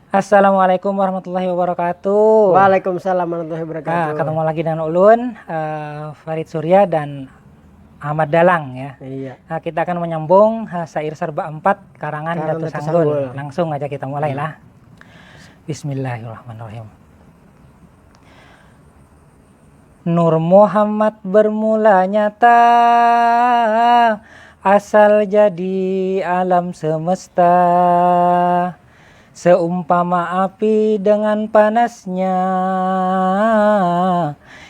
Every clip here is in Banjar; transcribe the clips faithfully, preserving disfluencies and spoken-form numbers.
Assalamualaikum warahmatullahi wabarakatuh. Waalaikumsalam warahmatullahi wabarakatuh. Nah, ketemu lagi dengan ulun, uh, Farid Surya dan Ahmad Dalang, ya. Iya. Nah, kita akan menyambung uh, syair Serba Empat karangan, karangan Datu Sanggul. Sanggul. Langsung aja kita mulai, hmm, lah. Bismillahirrahmanirrahim. Nur Muhammad bermula nyata, asal jadi alam semesta. Seumpama api dengan panasnya,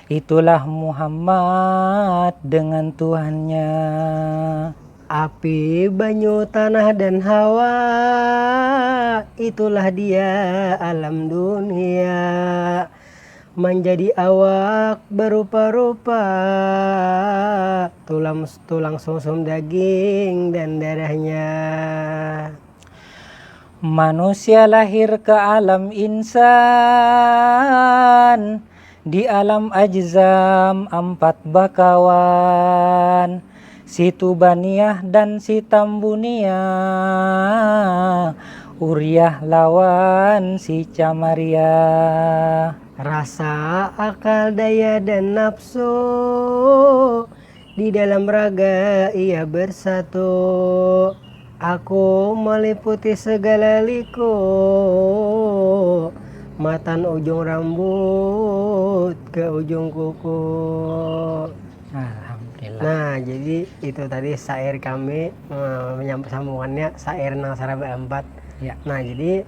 itulah Muhammad dengan Tuhannya. Api, banyu, tanah, dan hawa, itulah dia alam dunia. Manjadi awak berupa-rupa, tulang, tulang sungsum, daging dan darahnya. Manusia lahir ke alam insan, di alam ajzam ampat bakawan, situbaniyah dan sitambunia, uriah lawan sicamariah. Rasa, akal, daya, dan nafsu, di dalam raga ia bersatu. Aku meliputi segala liku, matan ujung rambut ke ujung kuku. Alhamdulillah. Nah, jadi itu tadi syair kami, eh, menyambungannya syair nang Serba Empat. Ya. Nah, jadi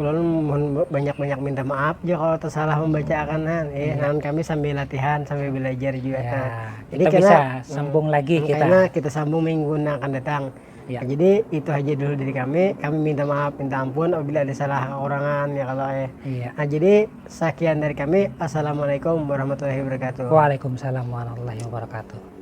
ulun mohon banyak-banyak minta maaf jika kalau tersalah membacaakan, nah, eh, iya, namun kami sambil latihan, sambil belajar juga. Ya, nah, jadi kita kena, bisa sambung, hmm, lagi kita. Karena kita sambung minggu yang akan datang. Ya. Nah, jadi itu aja dulu dari kami. Kami minta maaf, minta ampun apabila ada salah kekurangan ya kalau, eh. Iya. Nah, jadi sekian dari kami. Assalamualaikum warahmatullahi wabarakatuh. Waalaikumsalam warahmatullahi wabarakatuh.